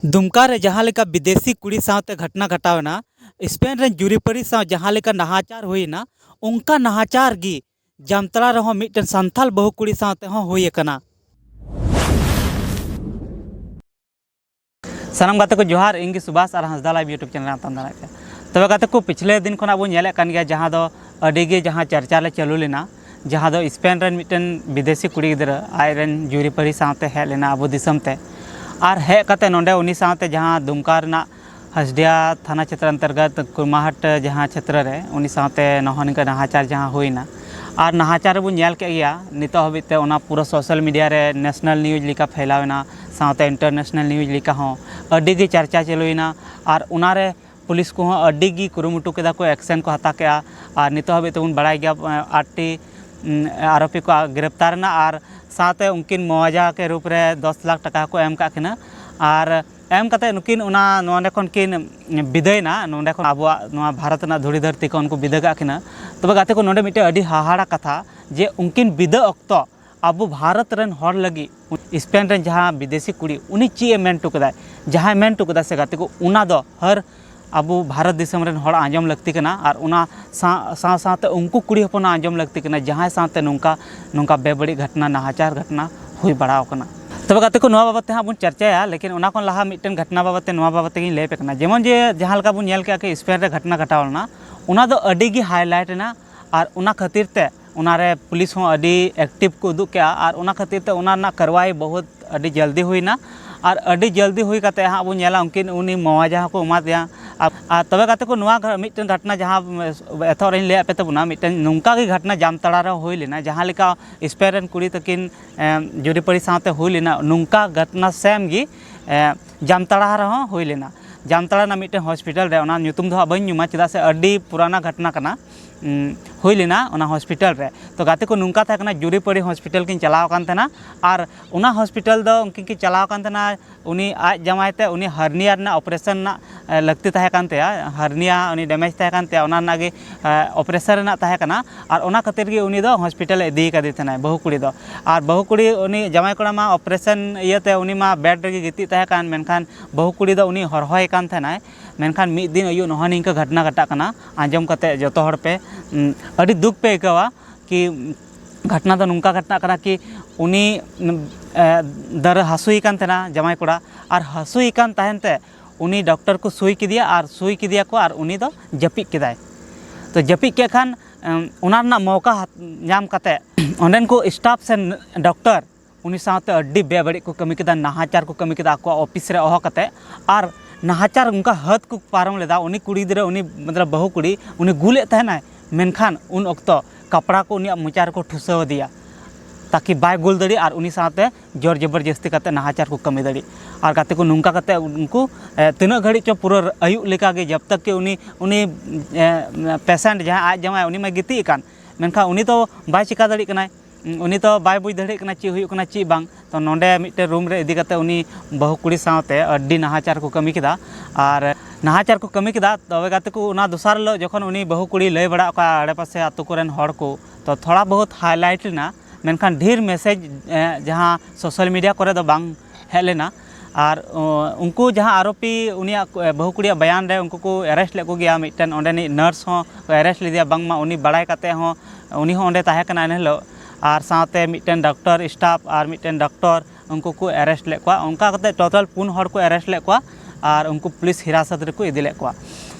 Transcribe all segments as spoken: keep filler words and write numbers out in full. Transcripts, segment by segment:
ᱫᱩᱢᱠᱟ ᱨᱮ ᱡᱟᱦᱟᱸ ᱞᱮᱠᱟ ᱵᱤᱫᱮᱥᱤ ᱠᱩᱲᱤ ᱥᱟᱶᱛᱮ ᱜᱷᱚᱴᱱᱟ ᱜᱷᱚᱴᱟᱣ ᱮᱱᱟ, ᱥᱯᱮᱱ ᱨᱮᱱ ᱡᱩᱨᱤᱯᱟᱹᱨᱤ ᱥᱟᱶ ᱡᱟᱦᱟᱸ ᱞᱮᱠᱟ ᱱᱟᱦᱟᱪᱟᱨ ᱦᱩᱭ ᱮᱱᱟ, ᱚᱱᱠᱟ ᱱᱟᱦᱟᱪᱟᱨ ᱜᱮ ᱡᱟᱢᱛᱟᱲᱟ ᱨᱮᱦᱚᱸ ᱢᱤᱫᱴᱮᱱ ᱥᱟᱱᱛᱟᱞ ᱵᱟᱹᱦᱩ ᱠᱩᱲᱤ ᱥᱟᱶ ᱛᱮᱦᱚᱸ ᱦᱩᱭ ᱟᱠᱟᱱᱟ᱾ ᱥᱟᱱᱟᱢ ᱜᱟᱛᱮ ᱠᱚ ᱡᱚᱦᱟᱨ, ᱤᱧ ᱜᱮ ᱥᱩᱵᱷᱟᱥ ᱟᱨ ᱦᱟᱸᱥᱫᱟ Live YouTube channel ᱨᱮ ᱟᱢ ᱛᱟᱢ ᱫᱟᱲᱮᱭᱟᱜ ᱯᱮ᱾ ᱛᱚᱵᱮ ᱜᱟᱛᱮ ᱠᱚ, ᱯᱤᱪᱷᱞᱮ ᱫᱤᱱ ᱠᱷᱚᱱᱟᱜ ᱵᱚᱱ ᱧᱮᱞᱮᱫ ᱠᱟᱱ ᱜᱮᱭᱟ, ᱡᱟᱦᱟᱸ ᱫᱚ ᱟᱹᱰᱤ ᱜᱮ ᱡᱟᱦᱟᱸ ᱪᱟᱨᱪᱟ ᱞᱮ ᱪᱟᱹᱞᱩ ᱞᱮᱱᱟ, ᱡᱟᱦᱟᱸ ᱫᱚ ᱥᱯᱮᱱ ᱨᱮᱱ ᱢᱤᱫᱴᱮᱱ ᱵᱤᱫᱮᱥᱤ ᱠᱩᱲᱤ ᱜᱤᱫᱽᱨᱟᱹ ᱟᱡ ᱨᱮᱱ ᱡᱩᱨᱤᱯᱟᱹᱨᱤ ᱥᱟᱶᱛᱮ ᱦᱮᱡ ᱞᱮᱱᱟ ᱟᱵᱚ ᱫᱤᱥᱚᱢ ᱛᱮ᱾ ᱟᱨ ᱦᱮᱡ ᱠᱟᱛᱮ ᱱᱚᱰᱮ ᱩᱱᱤ ᱥᱟᱶᱛᱮ ᱡᱟᱦᱟᱸ ᱫᱩᱢᱠᱟ ᱨᱮᱱᱟᱜ ᱦᱟᱥᱰᱤᱦᱟ ᱛᱷᱟᱱᱟ ᱪᱷᱮᱛᱨᱚ ᱚᱱᱛᱚᱨᱜᱚᱛ ᱠᱩᱨᱢᱟᱦᱟᱴ ᱡᱟᱦᱟᱸ ᱪᱷᱮᱛᱨᱚ ᱨᱮ ᱩᱱᱤ ᱥᱟᱶᱛᱮ ᱱᱚᱜᱼᱚ ᱱᱤᱝᱠᱟ ᱱᱟᱦᱟᱪᱟᱨ ᱡᱟᱦᱟᱸ ᱦᱩᱭᱱᱟ᱾ ᱟᱨ ᱱᱟᱦᱟᱪᱟᱨ ᱨᱮᱵᱚᱱ ᱧᱮᱞ ᱠᱮᱫ ᱜᱮᱭᱟ, ᱱᱤᱛᱚᱜ ᱦᱟᱹᱵᱤᱡ ᱛᱮ ᱚᱱᱟ ᱯᱩᱨᱟᱹ social media ᱨᱮ national news ᱞᱮᱠᱟ ᱯᱷᱮᱞᱟᱣ ᱮᱱᱟ, ᱥᱟᱶᱛᱮ international news ᱞᱮᱠᱟ ᱦᱚᱸ ᱟᱹᱰᱤ ᱜᱮ ᱪᱟᱨᱪᱟ ᱪᱟᱹᱞᱩᱭᱮᱱᱟ᱾ ᱟᱨ ᱚᱱᱟᱨᱮ ᱯᱩᱞᱤᱥ ᱠᱚᱦᱚᱸ ᱟᱹᱰᱤ ᱜᱮ ᱠᱩᱨᱩᱢᱩᱴᱩ ᱠᱮᱫᱟ ᱠᱚ, action ᱠᱚ ᱦᱟᱛᱟᱣ ᱠᱮᱫᱼᱟ᱾ ᱟᱨ ᱱᱤᱛᱚᱜ ᱦᱟᱹᱵᱤᱡ ᱛᱮᱵᱚᱱ ᱵᱟᱲᱟᱭ ᱜᱮᱭᱟ, ᱟᱴ ᱴᱤ, ᱩᱢ, ᱟᱨᱳᱯᱤ ᱠᱚ ᱜᱨᱮᱯᱛᱟᱨ ᱮᱱᱟ ᱟᱨ ᱥᱟᱶᱛᱮ ᱩᱱᱠᱤᱱ ᱢᱚᱣᱟᱡᱟ ᱠᱮ ᱨᱩᱯ ᱨᱮ ᱫᱚᱥ ᱞᱟᱠᱷ ᱴᱟᱠᱟ ᱦᱚᱸᱠᱚ ᱮᱢ ᱠᱟᱜ ᱠᱤᱱᱟ᱾ ᱟᱨ ᱮᱢ ᱠᱟᱛᱮ ᱱᱩᱠᱤᱱ ᱚᱱᱟ ᱱᱚᱸᱰᱮ ᱠᱷᱚᱱ ᱠᱤᱱ ᱵᱤᱫᱟᱹᱭᱮᱱᱟ, ᱱᱚᱸᱰᱮ ᱠᱷᱚᱱ ᱟᱵᱚᱣᱟᱜ ᱱᱚᱣᱟ ᱵᱷᱟᱨᱚᱛ ᱨᱮᱱᱟᱜ ᱫᱷᱩᱲᱤ ᱫᱷᱟᱹᱨᱛᱤ ᱠᱷᱚᱱ ᱠᱚ ᱵᱤᱫᱟᱹ ᱠᱟᱜ ᱠᱤᱱᱟ᱾ ᱛᱚᱵᱮ ᱜᱟᱛᱮ ᱠᱚ, ᱱᱚᱸᱰᱮ ᱢᱤᱫᱴᱮᱱ ᱟᱹᱰᱤ ᱦᱟᱦᱟᱲᱟ ᱠᱟᱛᱷᱟ ᱡᱮ ᱩᱱᱠᱤᱱ ᱵᱤᱫᱟᱹ ᱚᱠᱛᱚ ᱟᱵᱚ ᱵᱷᱟᱨᱚᱛ ᱨᱮᱱ ᱦᱚᱲ ᱞᱟᱹᱜᱤᱫ ᱥᱯᱮᱱ ᱨᱮᱱ ᱡᱟᱦᱟᱸ ᱵᱤᱫᱮᱥᱤ ᱠᱩᱲᱤ, ᱩᱱᱤ ᱪᱮᱫ ᱮ ᱢᱮᱱ ᱦᱚᱴᱚ ᱠᱟᱫᱟᱭ, ᱡᱟᱦᱟᱸᱭ ᱢᱮᱱ ᱦᱚᱴᱚ ᱠᱟᱫᱟ ᱥᱮ ᱜᱟᱛᱮ ᱠᱚ, ᱚᱱᱟ ᱫᱚ ᱦᱟᱨ ᱟᱵᱚ ᱵᱷᱟᱨᱚᱛ ᱫᱤᱥᱚᱢ ᱨᱮᱱ ᱦᱚᱲ ᱟᱸᱡᱚᱢ ᱞᱟᱹᱠᱛᱤ ᱠᱟᱱᱟ᱾ ᱟᱨ ᱚᱱᱟ ᱥᱟᱶ ᱥᱟᱶ ᱥᱟᱶᱛᱮ ᱩᱱᱠᱩ ᱠᱩᱲᱤ ᱦᱚᱯᱚᱱ ᱦᱚᱸ ᱟᱸᱡᱚᱢ ᱞᱟᱹᱠᱛᱤ ᱠᱟᱱᱟ, ᱡᱟᱦᱟᱸᱭ ᱥᱟᱶᱛᱮ ᱱᱚᱝᱠᱟ ᱱᱚᱝᱠᱟ ᱵᱮᱵᱟᱹᱲᱤᱡ ᱜᱷᱚᱴᱱᱟ, ᱱᱟᱦᱟᱪᱟᱨ ᱜᱷᱚᱴᱱᱟ ᱦᱩᱭ ᱵᱟᱲᱟᱣ ᱠᱟᱱᱟ᱾ ᱛᱚᱵᱮ ᱜᱟᱛᱮ ᱠᱚ, ᱱᱚᱣᱟ ᱵᱟᱵᱚᱛ ᱛᱮ ᱦᱟᱸᱜ ᱵᱚᱱ ᱪᱟᱨᱪᱟᱭᱟ, ᱞᱮᱠᱤᱱ ᱚᱱᱟ ᱠᱷᱚᱱ ᱞᱟᱦᱟ ᱢᱤᱫᱴᱮᱱ ᱜᱷᱚᱴᱱᱟ ᱵᱟᱵᱚᱛ ᱛᱮ, ᱱᱚᱣᱟ ᱵᱟᱵᱚᱛ ᱛᱮᱜᱤᱧ ᱞᱟᱹᱭ ᱟᱯᱮ ᱠᱟᱱᱟ᱾ ᱡᱮᱢᱚᱱ ᱡᱮ ᱡᱟᱦᱟᱸ ᱞᱮᱠᱟ ᱵᱚᱱ ᱧᱮᱞ ᱠᱮᱜᱼᱟ ᱠᱤ ᱥᱯᱮᱱ ᱨᱮ ᱜᱷᱚᱴᱱᱟ ᱜᱷᱚᱴᱟᱣ ᱞᱮᱱᱟ, ᱚᱱᱟ ᱫᱚ ᱟᱹᱰᱤ ᱜᱮ highlight ᱮᱱᱟ᱾ ᱟᱨ ᱚᱱᱟ ᱠᱷᱟᱹᱛᱤᱨ ᱛᱮ ᱚᱱᱟᱨᱮ ᱯᱩᱞᱤᱥ ᱦᱚᱸ ᱟᱹᱰᱤ active ᱠᱚ ᱩᱫᱩᱜ ᱠᱮᱜᱼᱟ᱾ ᱟᱨ ᱚᱱᱟ ᱠᱷᱟᱹᱛᱤᱨ ᱛᱮ ᱚᱱᱟ ᱨᱮᱱᱟᱜ ᱠᱟᱨᱣᱟᱭ ᱵᱚᱦᱩᱛ ᱟᱹᱰᱤ ᱡᱚᱞᱫᱤ ᱦᱩᱭᱱᱟ᱾ ᱟᱨ ᱟᱹᱰᱤ ᱡᱚᱞᱫᱤ ᱦᱩᱭ ᱠᱟᱛᱮ ᱦᱟᱸᱜ ᱵᱚᱱ ᱧᱮᱞᱟ ᱩᱱᱠᱤᱱ ᱩᱱᱤ ᱢᱚᱣᱟᱡᱟ ᱦᱚᱸᱠᱚ ᱮᱢᱟᱫᱮᱭᱟ᱾ ᱟᱨ, ᱟᱨ ᱛᱚᱵᱮ ᱜᱟᱛᱮ ᱠᱚ, ᱱᱚᱣᱟ ᱜᱷ-, ᱢᱤᱫᱴᱮᱱ ᱜᱷᱚᱴᱱᱟ ᱡᱟᱦᱟᱸ, ᱮᱛᱚᱦᱚᱵ ᱨᱮᱧ ᱞᱟᱹᱭᱟᱫ ᱯᱮ ᱛᱟᱵᱚᱱᱟ, ᱢᱤᱫᱴᱮᱱ ᱱᱚᱝᱠᱟ ᱜᱮ ᱜᱷᱚᱴᱱᱟ ᱡᱟᱢᱛᱟᱲᱟ ᱨᱮ ᱦᱩᱭ ᱞᱮᱱᱟ, ᱡᱟᱦᱟᱸ ᱞᱮᱠᱟ ᱥᱯᱮᱱ ᱨᱮᱱ ᱠᱩᱲᱤ ᱛᱟᱹᱠᱤᱱ, ᱮᱢ, ᱡᱩᱨᱤᱯᱟᱹᱨᱤ ᱥᱟᱶᱛᱮ ᱦᱩᱭ ᱞᱮᱱᱟ, ᱱᱚᱝᱠᱟ ᱜᱷᱚᱴᱱᱟ same ᱜᱮ, ᱮᱢ, ᱡᱟᱢᱛᱟᱲᱟ ᱨᱮᱦᱚᱸ ᱦᱩᱭ ᱞᱮᱱᱟ᱾ ᱡᱟᱢᱛᱟᱲᱟ ᱨᱮᱱᱟᱜ ᱢᱤᱫᱴᱮᱱ hospital ᱨᱮ, ᱚᱱᱟ ᱧᱩᱛᱩᱢ ᱫᱚ ᱦᱟᱸᱜ ᱵᱟᱹᱧ ᱧᱩᱢᱟ, ᱪᱮᱫᱟᱜ ᱥᱮ ᱟᱹᱰᱤ ᱯᱩᱨᱟᱱᱟ ᱜᱷᱚᱴᱱᱟ ᱠᱟᱱᱟ᱾ ᱩᱢ, ᱦᱩᱭ ᱞᱮᱱᱟ ᱚᱱᱟ ᱦᱚᱥᱯᱤᱴᱟᱞ ᱨᱮ᱾ ᱛᱚ ᱜᱟᱛᱮ ᱠᱚ, ᱱᱚᱝᱠᱟ ᱛᱟᱦᱮᱸ ᱠᱟᱱᱟ, ᱡᱩᱨᱤᱯᱟᱹᱲᱤ ᱦᱚᱥᱯᱤᱴᱟᱞ ᱠᱤᱱ ᱪᱟᱞᱟᱣ ᱟᱠᱟᱱ ᱛᱟᱦᱮᱱᱟ᱾ ᱟᱨ ᱚᱱᱟ ᱦᱚᱥᱯᱤᱴᱟᱞ ᱫᱚ ᱩᱱᱠᱤᱱ ᱠᱤᱱ ᱪᱟᱞᱟᱣ ᱟᱠᱟᱱ ᱛᱟᱦᱮᱱᱟ, ᱩᱱᱤ ᱟᱡ ᱡᱟᱶᱟᱭ ᱛᱮ ᱩᱱᱤ ᱦᱟᱨᱱᱤᱭᱟ ᱨᱮᱱᱟᱜ ᱚᱯᱟᱨᱮᱥᱚᱱ ᱨᱮᱱᱟᱜ ᱞᱟᱹᱠᱛᱤ ᱛᱟᱦᱮᱸ ᱠᱟᱱ ᱛᱟᱭᱟ, ᱦᱟᱨᱱᱤᱭᱟ ᱩᱱᱤ ᱰᱮᱢᱮᱡᱽ ᱛᱟᱦᱮᱸ ᱠᱟᱱ ᱛᱟᱭᱟ, ᱚᱱᱟ ᱨᱮᱱᱟᱜ ᱜᱮ ᱚᱯᱟᱨᱮᱥᱚᱱ ᱨᱮᱱᱟᱜ ᱛᱟᱦᱮᱸ ᱠᱟᱱᱟ᱾ ᱟᱨ ᱚᱱᱟ ᱠᱷᱟᱹᱛᱤᱨ ᱜᱮ ᱩᱱᱤ ᱫᱚ ᱦᱚᱥᱯᱤᱴᱟᱞ ᱮ ᱤᱫᱤ ᱠᱟᱫᱮ ᱛᱟᱦᱮᱱᱟᱭ, ᱵᱟᱹᱦᱩ ᱠᱩᱲᱤ ᱫᱚ᱾ ᱟᱨ ᱵᱟᱹᱦᱩ ᱠᱩᱲᱤ, ᱩᱱᱤ ᱡᱟᱶᱟᱭ ᱠᱚᱲᱟ ᱢᱟ ᱚᱯᱟᱨᱮᱥᱚᱱ ᱤᱭᱟᱹᱛᱮ ᱩᱱᱤ ᱢᱟ ᱵᱮᱰ ᱨᱮᱜᱮ ᱜᱤᱛᱤᱡ ᱛᱟᱦᱮᱸ ᱠᱟᱱ, ᱢᱮᱱᱠᱷᱟᱱ ᱵᱟᱹᱦᱩ ᱠᱩᱲᱤ ᱫᱚ ᱩᱱᱤ ᱦᱚᱨᱦᱚᱭᱮ ᱠᱟᱱ ᱛᱟᱦᱮᱱᱟᱭ᱾ ᱢᱮᱱᱠᱷᱟᱱ ᱢᱤᱫ ᱫᱤᱱ ᱟᱹᱭᱩᱵ ᱱᱚᱜᱼᱚ ᱱᱤᱝᱠᱟᱹ ᱜᱷᱚᱴᱱᱟ ᱜᱷᱚᱴᱟᱜ ᱠᱟᱱᱟ᱾ ᱟᱸᱡᱚᱢ ᱠᱟᱛᱮ ᱡᱚᱛᱚ ᱦᱚᱲ ᱯᱮ, ᱩᱸ, ᱟᱹᱰᱤ ᱫᱩᱠ ᱯᱮ ᱟᱹᱭᱠᱟᱹᱣᱟ ᱠᱤ ᱜᱷᱚᱴᱱᱟ ᱫᱚ ᱱᱚᱝᱠᱟ ᱜᱷᱚᱴᱱᱟᱜ ᱠᱟᱱᱟ ᱠᱤ ᱩᱱᱤ, ᱩᱸ, ᱮ, ᱫᱟᱨᱮ ᱦᱟᱹᱥᱩᱭᱮ ᱠᱟᱱ ᱛᱟᱦᱮᱱᱟ ᱡᱟᱶᱟᱭ ᱠᱚᱲᱟ, ᱟᱨ ᱦᱟᱹᱥᱩᱭᱮ ᱠᱟᱱ ᱛᱟᱦᱮᱱ ᱛᱮ ᱩᱱᱤ ᱰᱚᱠᱴᱚᱨ ᱠᱚ ᱥᱩᱭ ᱠᱮᱫᱮᱭᱟ, ᱟᱨ ᱥᱩᱭ ᱠᱮᱫᱮᱭᱟ ᱠᱚ, ᱟᱨ ᱩᱱᱤ ᱫᱚ ᱡᱟᱹᱯᱤᱫ ᱠᱮᱫᱟᱭ᱾ ᱛᱚ ᱡᱟᱹᱯᱤᱫ ᱠᱮᱫ ᱠᱷᱟᱱ, ᱩᱸ, ᱚᱱᱟ ᱨᱮᱱᱟᱜ ᱢᱚᱣᱠᱟ ᱦᱟᱛ-, ᱧᱟᱢ ᱠᱟᱛᱮ ᱚᱸᱰᱮᱱ ᱠᱚ ᱥᱴᱟᱯ ᱥᱮ ᱰᱚᱠᱴᱚᱨ ᱩᱱᱤ ᱥᱟᱶᱛᱮ ᱟᱹᱰᱤ ᱵᱮᱵᱟᱹᱲᱤᱡ ᱠᱚ ᱠᱟᱹᱢᱤ ᱠᱮᱫᱟ, ᱱᱟᱦᱟᱪᱟᱨ ᱠᱚ ᱠᱟᱹᱢᱤ ᱠᱮᱫᱟ ᱟᱠᱚᱣᱟᱜ ᱚᱯᱷᱤᱥ ᱨᱮ ᱦᱚᱦᱚ ᱠᱟᱛᱮ᱾ ᱟᱨ ᱱᱟᱦᱟᱪᱟᱨ ᱚᱱᱠᱟ ᱦᱟᱹᱫ ᱠᱚ ᱯᱟᱨᱚᱢ ᱞᱮᱫᱟ᱾ ᱩᱱᱤ ᱠᱩᱲᱤ ᱜᱤᱫᱽᱨᱟᱹ, ᱩᱱᱤ ᱢᱚᱛᱞᱚᱵ ᱵᱟᱹᱦᱩ ᱠᱩᱲᱤ, ᱩᱱᱤ ᱜᱩᱞᱮᱫ ᱛᱟᱦᱮᱱᱟᱭ, ᱢᱮᱱᱠᱷᱟᱱ ᱩᱱ ᱚᱠᱛᱚ ᱠᱟᱯᱲᱟ ᱠᱚ ᱩᱱᱤᱭᱟᱜ ᱢᱚᱪᱟ ᱨᱮᱠᱚ ᱴᱷᱩᱥᱟᱹᱣ ᱟᱫᱮᱭᱟ, ᱛᱟᱠᱤ ᱵᱟᱭ ᱜᱩᱞ ᱫᱟᱲᱮᱭᱟᱜ ᱟᱨ ᱩᱱᱤ ᱥᱟᱶᱛᱮ ᱡᱳᱨ ᱡᱚᱵᱚᱨᱡᱚᱥᱛᱤ ᱠᱟᱛᱮ ᱱᱟᱦᱟᱪᱟᱨ ᱠᱚ ᱠᱟᱹᱢᱤ ᱫᱟᱲᱮᱭᱟᱜ᱾ ᱟᱨ ᱜᱟᱛᱮ ᱠᱚ, ᱱᱚᱝᱠᱟ ᱠᱟᱛᱮ ᱩᱱᱠᱩ, ᱮ, ᱛᱤᱱᱟᱹᱜ ᱜᱷᱟᱹᱲᱤᱡ ᱪᱚ ᱯᱩᱨᱟᱹ ᱟᱹᱭᱩᱵ ᱞᱮᱠᱟ ᱜᱮ, ᱡᱟᱵ ᱛᱟᱠ ᱠᱤ ᱩᱱᱤ, ᱩᱱᱤ, ᱮ, ᱯᱮᱥᱮᱱᱴ ᱡᱟᱦᱟᱸᱭ ᱟᱡ ᱡᱟᱶᱟᱭ, ᱩᱱᱤ ᱢᱟᱭ ᱜᱤᱛᱤᱡ ᱟᱠᱟᱱ, ᱢᱮᱱᱠᱷᱟᱱ ᱩᱱᱤ ᱫᱚ ᱵᱟᱭ ᱪᱤᱠᱟ ᱫᱟᱲᱮᱭᱟᱜ ᱠᱟᱱᱟᱭ᱾ ᱩᱱᱤ ᱫᱚ ᱵᱟᱭ ᱵᱩᱡᱽ ᱫᱟᱲᱮᱭᱟᱜ ᱠᱟᱱᱟ ᱪᱮᱫ ᱦᱩᱭᱩᱜ ᱠᱟᱱᱟ ᱪᱮᱫ ᱵᱟᱝ᱾ ᱛᱚ ᱱᱚᱰᱮ ᱢᱤᱫᱴᱮᱱ ᱨᱩᱢ ᱨᱮ ᱤᱫᱤ ᱠᱟᱛᱮ ᱩᱱᱤ ᱵᱟᱹᱦᱩ ᱠᱩᱲᱤ ᱥᱟᱶᱛᱮ ᱟᱹᱰᱤ ᱱᱟᱦᱟᱪᱟᱨ ᱠᱚ ᱠᱟᱹᱢᱤ ᱠᱮᱫᱟ᱾ ᱟᱨ ᱱᱟᱦᱟᱪᱟᱨ ᱠᱚ ᱠᱟᱹᱢᱤ ᱠᱮᱫᱟ᱾ ᱛᱚᱵᱮ ᱜᱟᱛᱮ ᱠᱚ, ᱚᱱᱟ ᱫᱚᱥᱟᱨ ᱦᱤᱞᱳᱜ ᱡᱚᱠᱷᱚᱱ ᱩᱱᱤ ᱵᱟᱹᱦᱩ ᱠᱩᱲᱤ ᱞᱟᱹᱭ ᱵᱟᱲᱟ ᱟᱠᱟᱫ ᱟᱲᱮᱯᱟᱥᱮ ᱟᱛᱳ ᱠᱚᱨᱮᱱ ᱦᱚᱲ ᱠᱚ, ᱛᱚ ᱛᱷᱚᱲᱟ ᱵᱚᱦᱩᱛ ᱦᱟᱭᱞᱟᱭᱤᱴ ᱞᱮᱱᱟ, ᱢᱮᱱᱠᱷᱟᱱ ᱰᱷᱮᱨ ᱢᱮᱥᱮᱡᱽ, ᱮ, ᱡᱟᱦᱟᱸ ᱥᱳᱥᱟᱞ ᱢᱤᱰᱤᱭᱟ ᱠᱚᱨᱮ ᱫᱚ ᱵᱟᱝ ᱦᱮᱡ ᱞᱮᱱᱟ᱾ ᱟᱨ, ᱚ, ᱩᱱᱠᱩ ᱡᱟᱦᱟᱸ ᱟᱨᱳᱯᱤ, ᱩᱱᱤᱭᱟᱜ, ᱮ, ᱵᱟᱹᱦᱩ ᱠᱩᱲᱤᱭᱟᱜ ᱵᱟᱭᱟᱱ ᱨᱮ ᱩᱱᱠᱩ ᱠᱚ ᱮᱨᱮᱥᱴ ᱞᱮᱫ ᱠᱚᱜᱮᱭᱟ, ᱢᱤᱫᱴᱮᱱ ᱚᱸᱰᱮᱱᱤᱡ ᱱᱟᱨᱥ ᱦᱚᱸ ᱠᱚ ᱮᱨᱮᱥᱴ ᱞᱮᱫᱮᱭᱟ, ᱵᱟᱝᱢᱟ ᱩᱱᱤ ᱵᱟᱲᱟᱭ ᱠᱟᱛᱮ ᱦᱚᱸ ᱩᱱᱤ ᱦᱚᱸ ᱚᱸᱰᱮ ᱛᱟᱦᱮᱸ ᱠᱟᱱᱟ ᱮᱱ ᱦᱤᱞᱳᱜ᱾ ᱟᱨ ᱥᱟᱶᱛᱮ ᱢᱤᱫᱴᱮᱱ ᱰᱚᱠᱴᱚᱨ ᱥᱴᱟᱯ ᱟᱨ ᱢᱤᱫᱴᱮᱱ ᱰᱚᱠᱴᱚᱨ, ᱩᱱᱠᱩ ᱠᱚ ᱮᱨᱮᱥᱴ ᱞᱮᱫ ᱠᱚᱣᱟ᱾ ᱚᱱᱠᱟ ᱠᱟᱛᱮ ᱴᱳᱴᱟᱞ ᱯᱩᱱ ᱦᱚᱲ ᱠᱚ ᱮᱨᱮᱥᱴ ᱞᱮᱫ ᱠᱚᱣᱟ ᱟᱨ ᱩᱱᱠᱩ ᱯᱩᱞᱤᱥ ᱦᱤᱨᱟᱥᱟᱛ ᱨᱮᱠᱚ ᱤᱫᱤ ᱞᱮᱫ ᱠᱚᱣᱟ᱾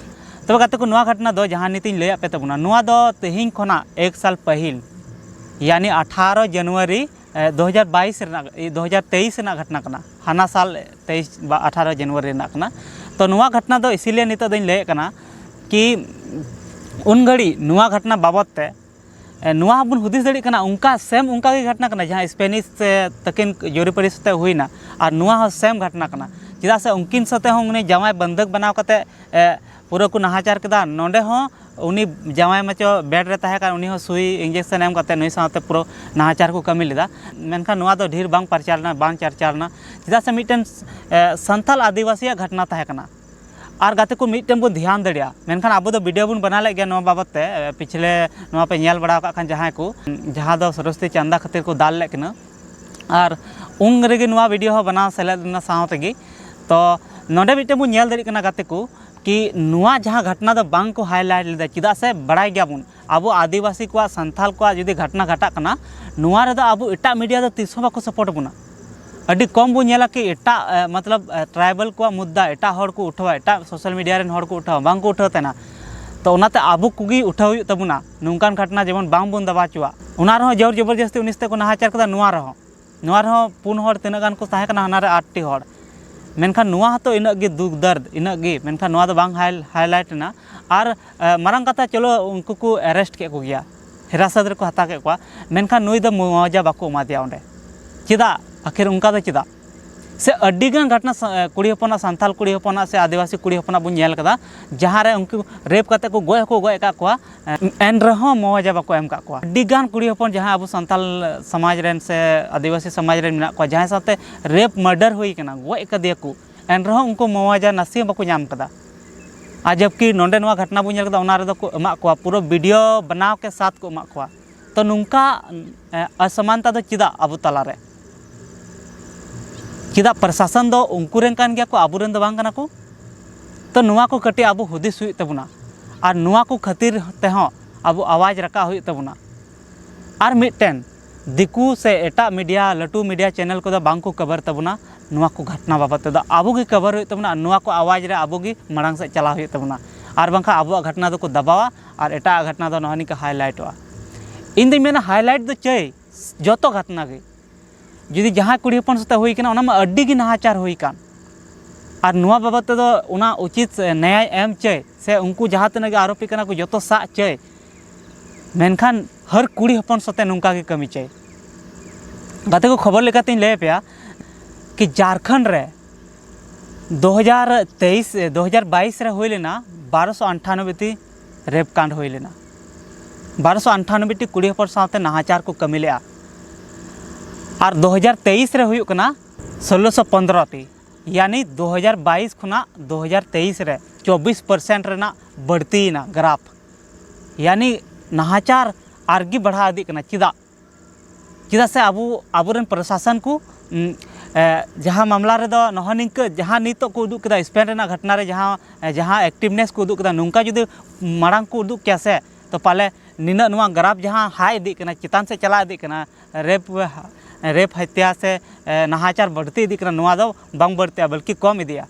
ᱛᱚᱵᱮ ᱜᱟᱛᱮ ᱠᱚ, ᱱᱚᱣᱟ ᱜᱷᱚᱴᱱᱟ ᱫᱚ ᱡᱟᱦᱟᱸ ᱱᱤᱛᱤᱧ ᱞᱟᱹᱭᱟᱫ ᱯᱮ ᱛᱟᱵᱚᱱᱟ, ᱱᱚᱣᱟ ᱫᱚ ᱛᱮᱦᱮᱧ ᱠᱷᱚᱱᱟᱜ ᱮᱠ ᱥᱟᱞ ᱯᱟᱹᱦᱤᱞ, ᱭᱟᱱᱤ ᱟᱴᱷᱟᱨᱚ ᱡᱟᱱᱩᱣᱟᱨᱤ, ᱮ, ᱫᱩ ᱦᱟᱡᱟᱨ ᱵᱟᱭᱤᱥ ᱨᱮᱱᱟᱜ, ᱮ, ᱫᱩ ᱦᱟᱡᱟᱨ ᱛᱮᱭᱤᱥ ᱨᱮᱱᱟᱜ ᱜᱷᱚᱴᱱᱟ ᱠᱟᱱᱟ᱾ ᱦᱟᱱᱟ ᱥᱟᱞ ᱛᱮᱭᱤᱥ ᱵᱟ ᱟᱴᱷᱟᱨᱚ ᱡᱟᱱᱩᱣᱟᱨᱤ ᱨᱮᱱᱟᱜ ᱠᱟᱱᱟ᱾ ᱛᱚ ᱱᱚᱣᱟ ᱜᱷᱚᱴᱱᱟ ᱫᱚ ᱤᱥᱤᱞᱤᱭᱮ ᱱᱤᱛᱚᱜ ᱫᱚᱧ ᱞᱟᱹᱭᱮᱫ ᱠᱟᱱᱟ ᱠᱤ ᱩᱱ ᱜᱷᱟᱹᱲᱤᱡ ᱱᱚᱣᱟ ᱜᱷᱚᱴᱱᱟ ᱵᱟᱵᱚᱫ ᱛᱮ, ᱮ, ᱱᱚᱣᱟ ᱦᱚᱸᱵᱚᱱ ᱦᱩᱫᱤᱥ ᱫᱟᱲᱮᱭᱟᱜ ᱠᱟᱱᱟ, ᱚᱱᱠᱟ ᱥᱮᱢ ᱚᱱᱠᱟ ᱜᱮ ᱜᱷᱚᱴᱱᱟ ᱠᱟᱱᱟ, ᱡᱟᱦᱟᱸ ᱥᱯᱮᱱᱤᱥ ᱥᱮ ᱛᱟᱹᱠᱤᱱ ᱡᱩᱨᱤᱯᱟᱹᱨᱤ ᱥᱟᱛᱮ ᱦᱩᱭᱱᱟ, ᱟᱨ ᱱᱚᱣᱟ ᱦᱚᱸ ᱥᱮᱢ ᱜᱷᱚᱴᱱᱟ ᱠᱟᱱᱟ᱾ ᱪᱮᱫᱟᱜ ᱥᱮ ᱩᱱᱠᱤᱱ ᱥᱟᱛᱮ ᱦᱚᱸ ᱩᱱᱤ ᱡᱟᱶᱟᱭ ᱵᱟᱱᱫᱷᱟᱹᱠ ᱵᱮᱱᱟᱣ ᱠᱟᱛᱮ, ᱮ, ᱯᱩᱨᱟᱹ ᱠᱚ ᱱᱟᱦᱟᱪᱟᱨ ᱠᱮᱫᱟ᱾ ᱱᱚᱰᱮ ᱦᱚᱸ ᱩᱱᱤ ᱡᱟᱶᱟᱭ ᱢᱟᱪᱚ ᱵᱮᱰ ᱨᱮ ᱛᱟᱦᱮᱸ ᱠᱟᱱ, ᱩᱱᱤ ᱦᱚᱸ ᱥᱩᱭ ᱤᱧᱡᱮᱠᱥᱚᱱ ᱮᱢ ᱠᱟᱛᱮ ᱱᱩᱭ ᱥᱟᱶᱛᱮ ᱯᱩᱨᱟᱹ ᱱᱟᱦᱟᱪᱟᱨ ᱠᱚ ᱠᱟᱹᱢᱤ ᱞᱮᱫᱟ᱾ ᱢᱮᱱᱠᱷᱟᱱ ᱱᱚᱣᱟ ᱫᱚ ᱰᱷᱮᱨ ᱵᱟᱝ ᱯᱟᱨᱪᱟᱣ ᱞᱮᱱᱟ, ᱵᱟᱝ ᱪᱟᱨᱪᱟᱣ ᱞᱮᱱᱟ, ᱪᱮᱫᱟᱜ ᱥᱮ ᱢᱤᱫᱴᱮᱱ, ᱮ, ᱥᱟᱱᱛᱟᱞ ᱟᱹᱫᱤᱵᱟᱹᱥᱤᱭᱟᱜ ᱜᱷᱚᱴᱱᱟ ᱛᱟᱦᱮᱸ ᱠᱟᱱᱟ᱾ ᱟᱨ ᱜᱟᱛᱮ ᱠᱚ, ᱢᱤᱫᱴᱮᱱ ᱵᱚᱱ ᱫᱷᱮᱭᱟᱱ ᱫᱟᱲᱮᱭᱟᱜᱼᱟ, ᱢᱮᱱᱠᱷᱟᱱ ᱟᱵᱚ ᱫᱚ ᱵᱷᱤᱰᱤᱭᱳ ᱵᱚᱱ ᱵᱮᱱᱟᱣ ᱞᱮᱫ ᱜᱮᱭᱟ ᱱᱚᱣᱟ ᱵᱟᱵᱚᱫ ᱛᱮ, ᱮ, ᱯᱤᱪᱷᱞᱮ ᱱᱚᱣᱟ ᱯᱮ ᱧᱮᱞ ᱵᱟᱲᱟ ᱟᱠᱟᱫ ᱠᱷᱟᱱ ᱡᱟᱦᱟᱸᱭ ᱠᱚ, ᱡᱟᱦᱟᱸ ᱫᱚ ᱥᱚᱨᱚᱥᱚᱛᱤ ᱪᱟᱸᱫᱟ ᱠᱷᱟᱹᱛᱤᱨ ᱠᱚ ᱫᱟᱞ ᱞᱮᱫ ᱠᱤᱱᱟ, ᱟᱨ ᱩᱱ ᱨᱮᱜᱮ ᱱᱚᱣᱟ ᱵᱷᱤᱰᱤᱭᱳ ᱦᱚᱸ ᱵᱮᱱᱟᱣ ᱥᱮᱞᱮᱫ ᱞᱮᱱᱟ ᱥᱟᱶ ᱛᱮᱜᱮ᱾ ᱛᱚ ᱱᱚᱰᱮ ᱢᱤᱫᱴᱮᱱ ᱵᱚᱱ ᱧᱮᱞ ᱫᱟᱲᱮᱭᱟᱜ ᱠᱟᱱᱟ ᱜᱟᱛᱮ ᱠᱚ, ᱠᱤ ᱱᱚᱣᱟ ᱡᱟᱦᱟᱸ ᱜᱷᱚᱴᱱᱟ ᱫᱚ ᱵᱟᱝ ᱠᱚ ᱦᱟᱭᱞᱟᱭᱤᱴ ᱞᱮᱫᱟ, ᱪᱮᱫᱟᱜ ᱥᱮ ᱵᱟᱲᱟᱭ ᱜᱮᱭᱟᱵᱚᱱ ᱟᱵᱚ ᱟᱹᱫᱤᱵᱟᱹᱥᱤ ᱠᱚᱣᱟᱜ, ᱥᱟᱱᱛᱟᱞ ᱠᱚᱣᱟᱜ ᱡᱩᱫᱤ ᱜᱷᱚᱴᱱᱟ ᱜᱷᱚᱴᱟᱜ ᱠᱟᱱᱟ, ᱱᱚᱣᱟ ᱨᱮᱫᱚ ᱟᱵᱚ ᱮᱴᱟᱜ ᱢᱤᱰᱤᱭᱟ ᱫᱚ ᱛᱤᱥ ᱦᱚᱸ ᱵᱟᱠᱚ ᱥᱟᱯᱳᱨᱴ ᱵᱚᱱᱟ᱾ ᱟᱹᱰᱤ ᱠᱚᱢ ᱵᱚᱱ ᱧᱮᱞᱟ ᱠᱤ ᱮᱴᱟᱜ, ᱮ, ᱢᱚᱛᱞᱚᱵ, ᱮ, ᱴᱨᱟᱭᱵᱟᱞ ᱠᱚᱣᱟᱜ ᱢᱩᱫᱽᱫᱟ ᱮᱴᱟᱜ ᱦᱚᱲ ᱠᱚ ᱩᱴᱷᱟᱹᱣᱟ, ᱮᱴᱟᱜ ᱥᱳᱥᱟᱞ ᱢᱤᱰᱤᱭᱟ ᱨᱮᱱ ᱦᱚᱲ ᱠᱚ ᱩᱴᱷᱟᱹᱣᱟ, ᱵᱟᱝ ᱠᱚ ᱩᱴᱷᱟᱹᱣ ᱛᱟᱦᱮᱱᱟ᱾ ᱛᱚ ᱚᱱᱟᱛᱮ ᱟᱵᱚ ᱠᱚᱜᱮ ᱩᱴᱷᱟᱹᱣ ᱦᱩᱭᱩᱜ ᱛᱟᱵᱚᱱᱟ, ᱱᱚᱝᱠᱟᱱ ᱜᱷᱚᱴᱱᱟ ᱡᱮᱢᱚᱱ ᱵᱟᱝ ᱵᱚᱱ ᱫᱟᱵᱟ ᱦᱚᱪᱚᱣᱟᱜ᱾ ᱚᱱᱟ ᱨᱮᱦᱚᱸ ᱡᱳᱨ ᱡᱚᱵᱚᱨᱡᱚᱥᱛᱤ ᱩᱱᱤ ᱥᱟᱛᱮ ᱠᱚ ᱱᱟᱦᱟᱪᱟᱨ ᱠᱮᱫᱟ, ᱱᱚᱣᱟ ᱨᱮᱦᱚᱸ ᱱᱚᱣᱟ ᱨᱮᱦᱚᱸ ᱯᱩᱱ ᱦᱚᱲ ᱛᱤᱱᱟᱹᱜ ᱜᱟᱱ ᱠᱚ ᱛᱟᱦᱮᱸ ᱠᱟᱱᱟ, ᱦᱟᱱᱟ ᱨᱮ ᱟᱴ ᱴᱤ ᱦᱚᱲ᱾ ᱢᱮᱱᱠᱷᱟᱱ ᱱᱚᱣᱟ ᱦᱚᱸᱛᱚ ᱤᱱᱟᱹᱜ ᱜᱮ ᱫᱩᱠ ᱫᱟᱨᱫ, ᱤᱱᱟᱹᱜ ᱜᱮ, ᱢᱮᱱᱠᱷᱟᱱ ᱱᱚᱣᱟ ᱫᱚ ᱵᱟᱝ ᱦᱟᱭ-, ᱦᱟᱭᱞᱟᱭᱤᱴ ᱮᱱᱟ᱾ ᱟᱨ, ᱮ, ᱢᱟᱨᱟᱝ ᱠᱟᱛᱷᱟ, ᱪᱚᱞᱚ ᱩᱱᱠᱩ ᱠᱚ ᱮᱨᱮᱥᱴ ᱠᱮᱫ ᱠᱚᱜᱮᱭᱟ, ᱦᱤᱨᱟᱥᱟᱛ ᱨᱮᱠᱚ ᱦᱟᱛᱟᱣ ᱠᱮᱫ ᱠᱚᱣᱟ, ᱢᱮᱱᱠᱷᱟᱱ ᱱᱩᱭ ᱫᱚ ᱢᱩᱣᱟᱣᱡᱟ ᱵᱟᱠᱚ ᱮᱢᱟ ᱫᱮᱭᱟ ᱚᱸᱰᱮ᱾ ᱪᱮᱫᱟᱜ? ᱟᱹᱠᱷᱤᱨ ᱚᱱᱠᱟ ᱫᱚ ᱪᱮᱫᱟᱜ? ᱥᱮ ᱟᱹᱰᱤᱜᱟᱱ ᱜᱷᱚᱴᱱᱟ ᱥᱟ-, ᱮ, ᱠᱩᱲᱤ ᱦᱚᱯᱚᱱᱟᱜ, ᱥᱟᱱᱛᱟᱞ ᱠᱩᱲᱤ ᱦᱚᱯᱚᱱᱟᱜ ᱥᱮ ᱟᱹᱫᱤᱵᱟᱹᱥᱤ ᱠᱩᱲᱤ ᱦᱚᱯᱚᱱᱟᱜ ᱵᱚᱱ ᱧᱮᱞ ᱠᱟᱫᱟ, ᱡᱟᱦᱟᱸ ᱨᱮ ᱩᱱᱠᱩ ᱨᱮᱯ ᱠᱟᱛᱮ ᱠᱚ ᱜᱚᱡ ᱦᱚᱸᱠᱚ ᱜᱚᱡ ᱟᱠᱟᱫ ᱠᱚᱣᱟ, ᱮᱱ ᱨᱮᱦᱚᱸ ᱢᱩᱣᱟᱡᱟ ᱵᱟᱠᱚ ᱮᱢ ᱠᱟᱜ ᱠᱚᱣᱟ᱾ ᱟᱹᱰᱤ ᱜᱟᱱ ᱠᱩᱲᱤ ᱦᱚᱯᱚᱱ ᱡᱟᱦᱟᱸ ᱟᱵᱚ ᱥᱟᱱᱛᱟᱞ ᱥᱚᱢᱟᱡᱽ ᱨᱮᱱ ᱥᱮ ᱟᱹᱫᱤᱵᱟᱹᱥᱤ ᱥᱚᱢᱟᱡᱽ ᱨᱮᱱ ᱢᱮᱱᱟᱜ ᱠᱚᱣᱟ, ᱡᱟᱦᱟᱸᱭ ᱥᱟᱶᱛᱮ ᱨᱮᱯ ᱢᱟᱨᱰᱟᱨ ᱦᱩᱭ ᱠᱟᱱᱟ, ᱜᱚᱡ ᱠᱟᱫᱮᱭᱟ ᱠᱚ, ᱮᱱ ᱨᱮᱦᱚᱸ ᱩᱱᱠᱩ ᱢᱩᱣᱟᱡᱟ ᱱᱟᱥᱮ ᱦᱚᱸ ᱵᱟᱠᱚ ᱧᱟᱢ ᱠᱟᱫᱟ᱾ ᱟᱨ ᱡᱚᱵᱠᱤ ᱱᱚᱰᱮ ᱱᱚᱣᱟ ᱜᱷᱚᱴᱱᱟ ᱵᱚᱱ ᱧᱮᱞ ᱠᱮᱫᱟ, ᱚᱱᱟ ᱨᱮᱫᱚ ᱠᱚ ᱮᱢᱟᱜ ᱠᱚᱣᱟ, ᱯᱩᱨᱟᱹ ᱵᱷᱤᱰᱤᱭᱳ ᱵᱮᱱᱟᱣ ᱠᱮ ᱥᱟᱛ ᱠᱚ ᱮᱢᱟᱜ ᱠᱚᱣᱟ᱾ ᱛᱚ ᱱᱚᱝᱠᱟ, ᱮ, ᱚᱥᱚᱢᱟᱱᱛᱟ ᱫᱚ ᱪᱮᱫᱟᱜ ᱟᱵᱚ ᱛᱟᱞᱟᱨᱮ? ᱪᱮᱫᱟᱜ ᱯᱨᱚᱥᱟᱥᱚᱱ ᱫᱚ ᱩᱱᱠᱩ ᱨᱮᱱ ᱠᱟᱱ ᱜᱮᱭᱟ ᱠᱚ, ᱟᱵᱚ ᱨᱮᱱ ᱫᱚ ᱵᱟᱝ ᱠᱟᱱᱟ ᱠᱚ? ᱛᱚ ᱱᱚᱣᱟ ᱠᱚ ᱠᱟᱹᱴᱤᱡ ᱟᱵᱚ ᱦᱩᱫᱤᱥ ᱦᱩᱭᱩᱜ ᱛᱟᱵᱚᱱᱟ᱾ ᱟᱨ ᱱᱚᱣᱟ ᱠᱚ ᱠᱷᱟᱹᱛᱤᱨ ᱛᱮᱦᱚᱸ ᱟᱵᱚ ᱟᱣᱟᱡᱽ ᱨᱟᱠᱟᱵ ᱦᱩᱭᱩᱜ ᱛᱟᱵᱚᱱᱟ᱾ ᱟᱨ ᱢᱤᱫᱴᱮᱱ, ᱫᱤᱠᱩ ᱥᱮ ᱮᱴᱟᱜ ᱢᱤᱰᱤᱭᱟ, ᱞᱟᱹᱴᱩ ᱢᱤᱰᱤᱭᱟ ᱪᱮᱱᱮᱞ ᱠᱚᱫᱚ ᱵᱟᱝ ᱠᱚ ᱠᱚᱵᱷᱟᱨ ᱛᱟᱵᱚᱱᱟ ᱱᱚᱣᱟ ᱠᱚ ᱜᱷᱚᱴᱱᱟ ᱵᱟᱵᱚᱫ ᱛᱮᱫᱚ᱾ ᱟᱵᱚ ᱜᱮ ᱠᱚᱵᱷᱟᱨ ᱦᱩᱭᱩᱜ ᱛᱟᱵᱚᱱᱟ ᱟᱨ ᱱᱚᱣᱟ ᱠᱚ ᱟᱣᱟᱡᱽ ᱨᱮ ᱟᱵᱚ ᱜᱮ ᱢᱟᱲᱟᱝ ᱥᱮᱫ ᱪᱟᱞᱟᱣ ᱦᱩᱭᱩᱜ ᱛᱟᱵᱚᱱᱟ᱾ ᱟᱨ ᱵᱟᱝᱠᱷᱟᱱ ᱟᱵᱚᱣᱟᱜ ᱜᱷᱚᱴᱱᱟ ᱫᱚᱠᱚ ᱫᱟᱵᱟᱣᱟ ᱟᱨ ᱮᱴᱟᱜ ᱜᱷᱚᱴᱱᱟ ᱫᱚ ᱱᱚᱜᱼᱚ ᱱᱤᱝᱠᱟ ᱦᱟᱭᱞᱟᱭᱤᱴᱚᱜᱼᱟ᱾ ᱤᱧ ᱫᱩᱧ ᱢᱮᱱᱟ, ᱦᱟᱭᱞᱟᱭᱤᱴ ᱫᱚ ᱪᱟᱹᱭ, ᱡᱚᱛᱚ ᱜᱷᱚᱴᱱᱟ ᱜᱮ᱾ ᱡᱩᱫᱤ ᱡᱟᱦᱟᱸᱭ ᱠᱩᱲᱤ ᱦᱚᱯᱚᱱ ᱥᱟᱛᱮ ᱦᱩᱭ ᱠᱟᱱᱟ, ᱚᱱᱟ ᱢᱟ ᱟᱹᱰᱤ ᱜᱮ ᱱᱟᱦᱟᱪᱟᱨ ᱦᱩᱭ ᱠᱟᱱ᱾ ᱟᱨ ᱱᱚᱣᱟ ᱵᱟᱵᱚᱫ ᱛᱮᱫᱚ ᱚᱱᱟ ᱩᱪᱤᱛ ᱱᱮᱭᱟᱭ ᱮᱢ ᱪᱟᱹᱭ, ᱥᱮ ᱩᱱᱠᱩ ᱡᱟᱦᱟᱸ ᱛᱤᱱᱟᱹᱜ ᱜᱮ ᱟᱨᱳᱯᱤ ᱠᱟᱱᱟ ᱠᱚ, ᱡᱚᱛᱚ ᱥᱟᱵ ᱪᱟᱹᱭ᱾ ᱢᱮᱱᱠᱷᱟᱱ ᱦᱟᱨ ᱠᱩᱲᱤ ᱦᱚᱯᱚᱱ ᱥᱟᱛᱮ ᱱᱚᱝᱠᱟ ᱜᱮ ᱠᱟᱹᱢᱤ ᱪᱟᱹᱭ᱾ ᱜᱟᱛᱮ ᱠᱚ, ᱠᱷᱚᱵᱚᱨ ᱞᱮᱠᱟᱛᱤᱧ ᱞᱟᱹᱭ ᱟᱯᱮᱭᱟ ᱠᱤ ᱡᱷᱟᱲᱠᱷᱚᱸᱰ ᱨᱮ ᱫᱩ ᱦᱟᱡᱟᱨ ᱛᱮᱭᱤᱥ ᱫᱩ ᱦᱟᱡᱟᱨ ᱵᱟᱭᱤᱥ ᱨᱮ ᱦᱩᱭ ᱞᱮᱱᱟ, ᱵᱟᱨᱚᱥᱚ ᱟᱴᱷᱟᱱᱚᱵᱵᱳᱭ ᱴᱤ ᱨᱮᱯ ᱠᱟᱱᱰ ᱦᱩᱭ ᱞᱮᱱᱟ᱾ ᱵᱟᱨᱚᱥᱚ ᱟᱴᱷᱟᱱᱚᱵᱵᱳᱭ ᱴᱤ ᱠᱩᱲᱤ ᱦᱚᱯᱚᱱ ᱥᱟᱶᱛᱮ ᱱᱟᱦᱟᱪᱟᱨ ᱠᱚ ᱠᱟᱹᱢᱤ ᱞᱮᱫᱼᱟ᱾ ᱟᱨ ᱫᱩ ᱦᱟᱡᱟᱨ ᱛᱮᱭᱤᱥ ᱨᱮ ᱦᱩᱭᱩᱜ ᱠᱟᱱᱟ ᱥᱳᱞᱞᱳᱥᱚ ᱯᱚᱱᱫᱽᱨᱚ ᱴᱤ, ᱭᱟᱱᱤ ᱫᱩ ᱦᱟᱡᱟᱨ ᱵᱟᱭᱤᱥ ᱠᱷᱚᱱᱟᱜ ᱫᱩ ᱦᱟᱡᱟᱨ ᱛᱮᱭᱤᱥ ᱨᱮ ᱪᱚᱵᱵᱤᱥ ᱯᱟᱨᱥᱮᱱᱴ ᱨᱮᱱᱟᱜ ᱵᱟᱹᱲᱛᱤᱭᱮᱱᱟ ᱜᱨᱟᱯᱷ᱾ ᱭᱟᱱᱤ ᱱᱟᱦᱟᱪᱟᱨ ᱟᱨᱜᱮ ᱵᱟᱲᱦᱟᱣ ᱤᱫᱤᱜ ᱠᱟᱱᱟ᱾ ᱪᱮᱫᱟᱜ? ᱪᱮᱫᱟᱜ ᱥᱮ ᱟᱵᱚ, ᱟᱵᱚᱨᱮᱱ ᱯᱨᱚᱥᱟᱥᱚᱱ ᱠᱚ, ᱩᱢ, ᱮ, ᱡᱟᱦᱟᱸ ᱢᱟᱢᱞᱟ ᱨᱮᱫᱚ ᱱᱚᱜᱼᱚ ᱱᱤᱝᱠᱟᱹ, ᱡᱟᱦᱟᱸ ᱱᱤᱛᱚᱜ ᱠᱚ ᱩᱫᱩᱜ ᱠᱮᱫᱟ, ᱥᱯᱮᱱ ᱨᱮᱱᱟᱜ ᱜᱷᱚᱴᱚᱱᱟ ᱨᱮ ᱡᱟᱦᱟᱸ, ᱮ, ᱡᱟᱦᱟᱸ ᱮᱠᱴᱤᱵᱷᱱᱮᱥ ᱠᱚ ᱩᱫᱩᱜ ᱠᱮᱫᱟ, ᱱᱚᱝᱠᱟ ᱡᱩᱫᱤ ᱢᱟᱲᱟᱝ ᱠᱚ ᱩᱫᱩᱜ ᱠᱮᱭᱟ ᱥᱮ, ᱛᱚ ᱯᱟᱞᱮ ᱱᱤᱱᱟᱹᱜ ᱱᱚᱣᱟ ᱜᱨᱟᱯᱷ ᱡᱟᱦᱟᱸ ᱦᱟᱭ ᱤᱫᱤᱜ ᱠᱟᱱᱟ, ᱪᱮᱛᱟᱱ ᱥᱮᱫ ᱪᱟᱞᱟᱣ ᱤᱫᱤᱜ ᱠᱟᱱᱟ, ᱨᱮᱯ, ᱨᱮᱯ ᱦᱚᱛᱭᱟ ᱥᱮ, ᱮ, ᱱᱟᱦᱟᱪᱟᱨ ᱵᱟᱹᱲᱛᱤ ᱤᱫᱤᱜ ᱠᱟᱱᱟ, ᱱᱚᱣᱟ ᱫᱚ ᱵᱟᱝ ᱵᱟᱹᱲᱛᱤᱜᱼᱟ, ᱵᱚᱞᱠᱤ ᱠᱚᱢ ᱤᱫᱤᱜᱼᱟ᱾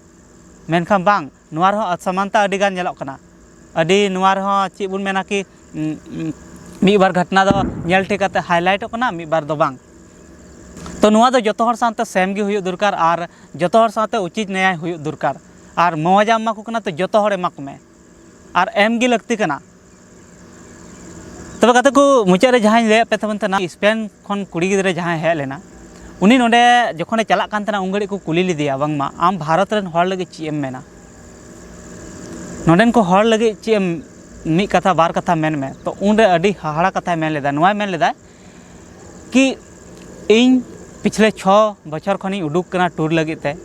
ᱢᱮᱱᱠᱷᱟᱱ ᱵᱟᱝ, ᱱᱚᱣᱟ ᱨᱮᱦᱚᱸ ᱚᱥᱚᱢᱟᱱᱛᱟ ᱟᱹᱰᱤ ᱜᱟᱱ ᱧᱮᱞᱚᱜ ᱠᱟᱱᱟ᱾ ᱟᱹᱰᱤ, ᱱᱚᱣᱟ ᱨᱮᱦᱚᱸ ᱪᱮᱫ ᱵᱚᱱ ᱢᱮᱱᱟ ᱠᱤ, ᱩᱸ, ᱩᱸ, ᱢᱤᱫ ᱵᱟᱨ ᱜᱷᱚᱴᱚᱱᱟ ᱫᱚ ᱧᱮᱞ ᱴᱷᱤᱠ ᱠᱟᱛᱮ ᱦᱟᱭᱞᱟᱭᱤᱴᱚᱜ ᱠᱟᱱᱟ, ᱢᱤᱫ ᱵᱟᱨ ᱫᱚ ᱵᱟᱝ᱾ ᱛᱚ ᱱᱚᱣᱟ ᱫᱚ ᱡᱚᱛᱚ ᱦᱚᱲ ᱥᱟᱶᱛᱮ ᱥᱮᱢ ᱜᱮ ᱦᱩᱭᱩᱜ ᱫᱚᱨᱠᱟᱨ ᱟᱨ ᱡᱚᱛᱚ ᱦᱚᱲ ᱥᱟᱶᱛᱮ ᱩᱪᱤᱛ ᱱᱮᱭᱟᱭ ᱦᱩᱭᱩᱜ ᱫᱚᱨᱠᱟᱨ᱾ ᱟᱨ ᱢᱚᱣᱟᱡᱟ ᱮᱢᱟ ᱠᱚ ᱠᱟᱱᱟ, ᱛᱚ ᱡᱚᱛᱚ ᱦᱚᱲ ᱮᱢᱟ ᱠᱚᱢᱮ᱾ ᱟᱨ ᱮᱢ ᱜᱮ ᱞᱟᱹᱠᱛᱤ ᱠᱟᱱᱟ᱾ ᱛᱚᱵᱮ ᱜᱟᱛᱮ ᱠᱚ, ᱢᱩᱪᱟᱹᱫ ᱨᱮ ᱡᱟᱦᱟᱸᱧ ᱞᱟᱹᱭᱟᱫ ᱯᱮ ᱛᱟᱵᱚᱱ ᱛᱟᱦᱮᱱᱟ, ᱥᱯᱮᱱ ᱠᱷᱚᱱ ᱠᱩᱲᱤ ᱜᱤᱫᱽᱨᱟᱹ ᱡᱟᱦᱟᱸᱭ ᱦᱮᱡ ᱞᱮᱱᱟ, ᱩᱱᱤ ᱱᱚᱰᱮ ᱡᱚᱠᱷᱚᱱᱮ ᱪᱟᱞᱟᱜ ᱠᱟᱱ ᱛᱟᱦᱮᱱᱟ, ᱩᱱ ᱜᱷᱟᱹᱲᱤᱡ ᱠᱚ ᱠᱩᱞᱤ ᱞᱮᱫᱮᱭᱟ, "ᱵᱟᱝᱢᱟ ᱟᱢ ᱵᱷᱟᱨᱚᱛ ᱨᱮᱱ ᱦᱚᱲ ᱞᱟᱹᱜᱤᱫ ᱪᱮᱫ ᱮᱢ ᱢᱮᱱᱟ? ᱱᱚᱰᱮᱱ ᱠᱚ ᱦᱚᱲ ᱞᱟᱹᱜᱤᱫ ᱪᱮᱫ ᱮᱢ, ᱢᱤᱫ ᱠᱟᱛᱷᱟ, ᱵᱟᱨ ᱠᱟᱛᱷᱟ ᱢᱮᱱ ᱢᱮ?" ᱛᱚ ᱩᱱᱨᱮ ᱟᱹᱰᱤ ᱦᱟᱦᱟᱲᱟ ᱠᱟᱛᱷᱟᱭ ᱢᱮᱱ ᱞᱮᱫᱟ᱾ ᱱᱚᱣᱟᱭ ᱢᱮᱱ ᱞᱮᱫᱟ ᱠᱤ, "ᱤᱧ ᱯᱤᱪᱷᱞᱮ ᱪᱷᱚ ᱵᱚᱪᱷᱚᱨ ᱠᱷᱚᱱᱤᱧ ᱩᱰᱩᱠ ᱠᱟᱱᱟ ᱴᱩᱨ ᱞᱟᱹᱜᱤᱫ ᱛᱮ,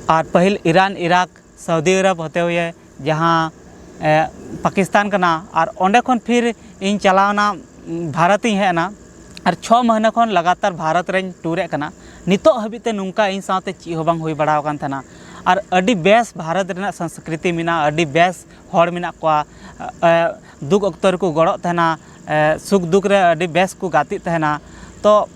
ᱟᱨ ᱯᱟᱹᱦᱤᱞ ᱤᱨᱟᱱ, ᱤᱨᱟᱠ, ᱥᱟᱣᱫᱤ ᱟᱨᱚᱵ ᱦᱚᱛᱮ ᱦᱩᱭᱮ ᱡᱟᱦᱟᱸ, ᱮ, ᱯᱟᱠᱤᱥᱛᱟᱱ ᱠᱟᱱᱟ, ᱟᱨ ᱚᱸᱰᱮ ᱠᱷᱚᱱ ᱯᱷᱤᱨ ᱤᱧ ᱪᱟᱞᱟᱣᱱᱟ, ᱵᱷᱟᱨᱚᱛ ᱤᱧ ᱦᱮᱡ ᱮᱱᱟ, ᱟᱨ ᱪᱷᱚ ᱢᱟᱹᱦᱱᱟᱹ ᱠᱷᱚᱱ ᱞᱟᱜᱟᱛᱟᱨ ᱵᱷᱟᱨᱚᱛ ᱨᱮᱧ ᱴᱩᱨᱮᱫ ᱠᱟᱱᱟ, ᱱᱤᱛᱚᱜ ᱦᱟᱹᱵᱤᱡ ᱛᱮ ᱱᱚᱝᱠᱟ ᱤᱧ ᱥᱟᱶᱛᱮ ᱪᱮᱫ ᱦᱚᱸ ᱵᱟᱝ ᱦᱩᱭ ᱵᱟᱲᱟ ᱟᱠᱟᱱ ᱛᱟᱦᱮᱱᱟ᱾ ᱟᱨ ᱟᱹᱰᱤ ᱵᱮᱥ ᱵᱷᱟᱨᱚᱛ ᱨᱮᱱᱟᱜ ᱥᱚᱝᱥᱠᱨᱤᱛᱤ ᱢᱮᱱᱟᱜᱼᱟ, ᱟᱹᱰᱤ ᱵᱮᱥ ᱦᱚᱲ ᱢᱮᱱᱟᱜ ᱠᱚᱣᱟ, ᱮ, ᱫᱩᱠ ᱚᱠᱛᱚ ᱨᱮᱠᱚ ᱜᱚᱲᱚᱜ ᱛᱟᱦᱮᱱᱟ, ᱮ, ᱥᱩᱠ ᱫᱩᱠ ᱨᱮ ᱟᱹᱰᱤ ᱵᱮᱥ ᱠᱚ ᱜᱟᱛᱮᱜ ᱛᱟᱦᱮᱱᱟ᱾ ᱛᱚ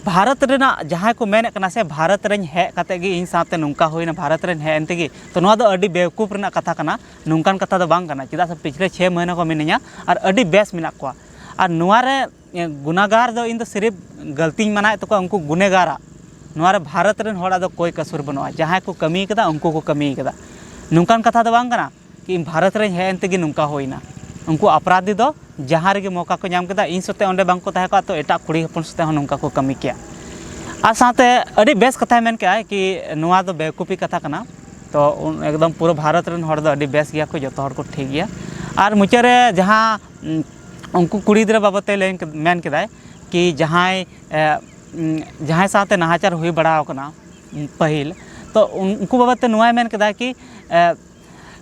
ᱵᱷᱟᱨᱚᱛ ᱨᱮᱱᱟᱜ ᱡᱟᱦᱟᱸᱭ ᱠᱚ ᱢᱮᱱᱮᱫ ᱠᱟᱱᱟ ᱥᱮ, ᱵᱷᱟᱨᱚᱛ ᱨᱮᱧ ᱦᱮᱡ ᱠᱟᱛᱮ ᱜᱮ ᱤᱧ ᱥᱟᱶᱛᱮ ᱱᱚᱝᱠᱟ ᱦᱩᱭᱱᱟ, ᱵᱷᱟᱨᱚᱛ ᱨᱮᱧ ᱦᱮᱡ ᱮᱱ ᱛᱮᱜᱮ, ᱛᱚ ᱱᱚᱣᱟ ᱫᱚ ᱟᱹᱰᱤ ᱵᱮᱣᱠᱩᱯ ᱨᱮᱱᱟᱜ ᱠᱟᱛᱷᱟ ᱠᱟᱱᱟ, ᱱᱚᱝᱠᱟᱱ ᱠᱟᱛᱷᱟ ᱫᱚ ᱵᱟᱝ ᱠᱟᱱᱟ᱾ ᱪᱮᱫᱟᱜ ᱥᱮ ᱯᱤᱪᱷᱞᱮ ᱪᱷᱮ ᱢᱟᱹᱦᱱᱟᱹ ᱠᱚ ᱢᱤᱱᱟᱹᱧᱟ ᱟᱨ ᱟᱹᱰᱤ ᱵᱮᱥ ᱢᱮᱱᱟᱜ ᱠᱚᱣᱟ᱾ ᱟᱨ ᱱᱚᱣᱟ ᱨᱮ, ᱮ, ᱜᱩᱱᱟᱜᱟᱨ ᱫᱚ ᱤᱧ ᱫᱚ ᱥᱤᱨᱤᱯ ᱜᱟᱹᱞᱛᱤᱧ ᱢᱟᱱᱟᱣᱮᱫ ᱛᱟᱠᱚᱣᱟ, ᱩᱱᱠᱩ ᱜᱩᱱᱮᱜᱟᱨᱟᱜ᱾ ᱱᱚᱣᱟ ᱨᱮ ᱵᱷᱟᱨᱚᱛ ᱨᱮᱱ ᱦᱚᱲᱟᱜ ᱫᱚ ᱠᱚᱭ ᱠᱟᱥᱩᱨ ᱵᱟᱹᱱᱩᱜᱼᱟ, ᱡᱟᱦᱟᱸᱭ ᱠᱚ ᱠᱟᱹᱢᱤ ᱠᱟᱫᱟ ᱩᱱᱠᱩ ᱠᱚ ᱠᱟᱹᱢᱤ ᱠᱟᱫᱟ᱾ ᱱᱚᱝᱠᱟᱱ ᱠᱟᱛᱷᱟ ᱫᱚ ᱵᱟᱝ ᱠᱟᱱᱟ ᱠᱤ ᱤᱧ ᱵᱷᱟᱨᱚᱛ ᱨᱮᱧ ᱦᱮᱡ ᱮᱱ ᱛᱮᱜᱮ ᱱᱚᱝᱠᱟ ᱦᱩᱭᱱᱟ᱾ ᱩᱱᱠᱩ ᱚᱯᱨᱟᱫᱷᱤ ᱫᱚ ᱡᱟᱦᱟᱸ ᱨᱮᱜᱮ ᱢᱚᱠᱟ ᱠᱚ ᱧᱟᱢ ᱠᱮᱫᱟ, ᱤᱧ ᱥᱟᱛᱮ ᱚᱸᱰᱮ ᱵᱟᱝ ᱠᱚ ᱛᱟᱦᱮᱸ ᱠᱚᱜᱼᱟ, ᱛᱚ ᱮᱴᱟᱜ ᱠᱩᱲᱤ ᱦᱚᱯᱚᱱ ᱥᱟᱛᱮ ᱦᱚᱸ ᱱᱚᱝᱠᱟ ᱠᱚ ᱠᱟᱹᱢᱤ ᱠᱮᱭᱟ᱾ ᱟᱨ ᱥᱟᱶᱛᱮ ᱟᱹᱰᱤ ᱵᱮᱥ ᱠᱟᱛᱷᱟᱭ ᱢᱮᱱ ᱠᱮᱜᱼᱟ ᱠᱤ ᱱᱚᱣᱟ ᱫᱚ ᱵᱮᱣᱠᱩᱯᱤ ᱠᱟᱛᱷᱟ ᱠᱟᱱᱟ᱾ ᱛᱚ ᱩᱱ ᱮᱠᱫᱚᱢ ᱯᱩᱨᱟᱹ ᱵᱷᱟᱨᱚᱛ ᱨᱮᱱ ᱦᱚᱲ ᱫᱚ ᱟᱹᱰᱤ ᱵᱮᱥ ᱜᱮᱭᱟ ᱠᱚ, ᱡᱚᱛᱚ ᱦᱚᱲ ᱠᱚ ᱴᱷᱤᱠ ᱜᱮᱭᱟ᱾ ᱟᱨ ᱢᱩᱪᱟᱹᱫ ᱨᱮ ᱡᱟᱦᱟᱸ, ᱩᱸ, ᱩᱱᱠᱩ ᱠᱩᱲᱤ ᱜᱤᱫᱽᱨᱟᱹ ᱵᱟᱵᱚᱫ ᱛᱮ ᱞᱟᱹᱭ, ᱢᱮᱱ ᱠᱮᱫᱟᱭ ᱠᱤ ᱡᱟᱦᱟᱸᱭ, ᱮ, ᱩᱸ, ᱡᱟᱦᱟᱸᱭ ᱥᱟᱶᱛᱮ ᱱᱟᱦᱟᱪᱟᱨ ᱦᱩᱭ ᱵᱟᱲᱟ ᱟᱠᱟᱱᱟ, ᱩᱸ, ᱯᱟᱹᱦᱤᱞ, ᱛᱚ ᱩᱱ-, ᱩᱱᱠᱩ ᱵᱟᱵᱚᱫ ᱛᱮ ᱱᱚᱣᱟᱭ ᱢᱮᱱ ᱠᱮᱫᱟ ᱠᱤ, ᱮ,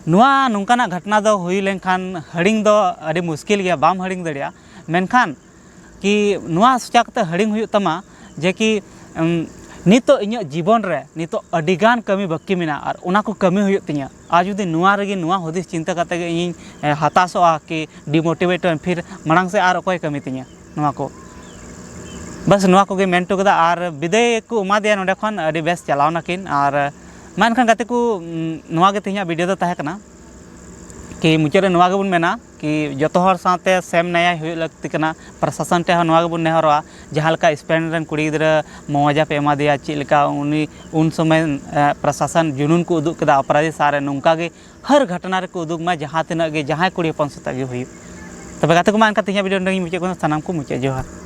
ᱱᱚᱣᱟ ᱱᱚᱝᱠᱟᱱᱟᱜ ᱜᱷᱚᱴᱚᱱᱟ ᱫᱚ ᱦᱩᱭ ᱞᱮᱱᱠᱷᱟᱱ ᱦᱤᱲᱤᱧ ᱫᱚ ᱟᱹᱰᱤ ᱢᱩᱥᱠᱤᱞ ᱜᱮᱭᱟ, ᱵᱟᱢ ᱦᱤᱲᱤᱧ ᱫᱟᱲᱮᱭᱟᱜᱼᱟ᱾ ᱢᱮᱱᱠᱷᱟᱱ ᱠᱤ ᱱᱚᱣᱟ ᱥᱚᱪᱟ ᱠᱟᱛᱮ ᱦᱤᱲᱤᱧ ᱦᱩᱭᱩᱜ ᱛᱟᱢᱟ ᱡᱮ ᱠᱤ, ᱩᱢ, ᱱᱤᱛᱚᱜ ᱤᱧᱟᱹᱜ ᱡᱤᱵᱚᱱ ᱨᱮ ᱱᱤᱛᱚᱜ ᱟᱹᱰᱤᱜᱟᱱ ᱠᱟᱹᱢᱤ ᱵᱟᱹᱠᱤ ᱢᱮᱱᱟᱜᱼᱟ ᱟᱨ ᱚᱱᱟ ᱠᱚ ᱠᱟᱹᱢᱤ ᱦᱩᱭᱩᱜ ᱛᱤᱧᱟᱹ᱾ ᱟᱨ ᱡᱩᱫᱤ ᱱᱚᱣᱟ ᱨᱮᱜᱮ, ᱱᱚᱣᱟ ᱦᱩᱫᱤᱥ ᱪᱤᱱᱛᱟᱹ ᱠᱟᱛᱮ ᱜᱮ ᱤᱧᱤᱧ, ᱮ, ᱦᱟᱛᱟᱥᱚᱜᱼᱟ ᱠᱤ demotivate ᱟᱹᱧ, ᱯᱷᱤᱨ ᱢᱟᱲᱟᱝ ᱥᱮᱫ ᱟᱨ ᱚᱠᱚᱭ ᱠᱟᱹᱢᱤ ᱛᱤᱧᱟᱹ ᱱᱚᱣᱟ ᱠᱚ? ᱵᱟᱥ ᱱᱚᱣᱟ ᱠᱚᱜᱮ ᱢᱮᱱ ᱦᱚᱴᱚ ᱠᱟᱫᱟ ᱟᱨ ᱵᱤᱫᱟᱹᱭ ᱠᱚ ᱮᱢᱟ ᱫᱮᱭᱟ ᱱᱚᱸᱰᱮ ᱠᱷᱚᱱ, ᱟᱹᱰᱤ ᱵᱮᱥ ᱪᱟᱞᱟᱣ ᱱᱟᱠᱤᱱ᱾ ᱟᱨ ᱢᱟ ᱮᱱᱠᱷᱟᱱ ᱜᱟᱛᱮ ᱠᱚ, ᱩᱢ, ᱱᱚᱣᱟ ᱜᱮ ᱛᱮᱦᱮᱧᱟᱜ video ᱫᱚ ᱛᱟᱦᱮᱸ ᱠᱟᱱᱟ᱾ ᱠᱤ ᱢᱩᱪᱟᱹᱫ ᱨᱮ ᱱᱚᱣᱟ ᱜᱮᱵᱚᱱ ᱢᱮᱱᱟ ᱠᱤ ᱡᱚᱛᱚ ᱦᱚᱲ ᱥᱟᱶᱛᱮ ᱥᱮᱢ ᱱᱮᱭᱟᱭ ᱦᱩᱭᱩᱜ ᱞᱟᱹᱠᱛᱤ ᱠᱟᱱᱟ᱾ ᱯᱨᱚᱥᱟᱥᱚᱱ ᱴᱷᱮᱱ ᱦᱚᱸ ᱱᱚᱣᱟ ᱜᱮᱵᱚᱱ ᱱᱮᱦᱚᱨᱚᱜᱼᱟ, ᱡᱟᱦᱟᱸ ᱞᱮᱠᱟ ᱥᱯᱮᱱ ᱨᱮᱱ ᱠᱩᱲᱤ ᱜᱤᱫᱽᱨᱟᱹ ᱢᱚᱣᱟᱡᱟ ᱯᱮ ᱮᱢᱟ ᱫᱮᱭᱟ, ᱪᱮᱫ ᱞᱮᱠᱟ ᱩᱱᱤ ᱩᱱ ᱥᱚᱢᱚᱭ, ᱮ, ᱯᱨᱚᱥᱟᱥᱚᱱ ᱡᱩᱱᱩᱱ ᱠᱚ ᱩᱫᱩᱜ ᱠᱮᱫᱟ ᱚᱯᱨᱟᱫᱷᱤ ᱥᱟᱶ ᱨᱮ, ᱱᱚᱝᱠᱟ ᱜᱮ ᱦᱟᱨ ᱜᱷᱚᱴᱚᱱᱟ ᱨᱮᱠᱚ ᱩᱫᱩᱜ ᱢᱟ, ᱡᱟᱦᱟᱸ ᱛᱤᱱᱟᱹᱜ ᱜᱮ ᱡᱟᱦᱟᱸᱭ ᱠᱩᱲᱤ ᱦᱚᱯᱚᱱ ᱥᱟᱛᱮᱜ ᱜᱮ ᱦᱩᱭᱩᱜ᱾ ᱛᱚᱵᱮ ᱜᱟᱛᱮ ᱠᱚ, ᱢᱟ ᱮᱱᱠᱷᱟᱱ ᱛᱮᱦᱮᱧᱟᱜ video ᱱᱚᱰᱮ ᱜᱤᱧ ᱢᱩᱪᱟᱹᱫ ᱠᱟᱫᱟ᱾ ᱥᱟᱱᱟᱢ ᱠᱚ ᱢᱩᱪᱟᱹᱫ ᱡᱚᱦᱟᱨ᱾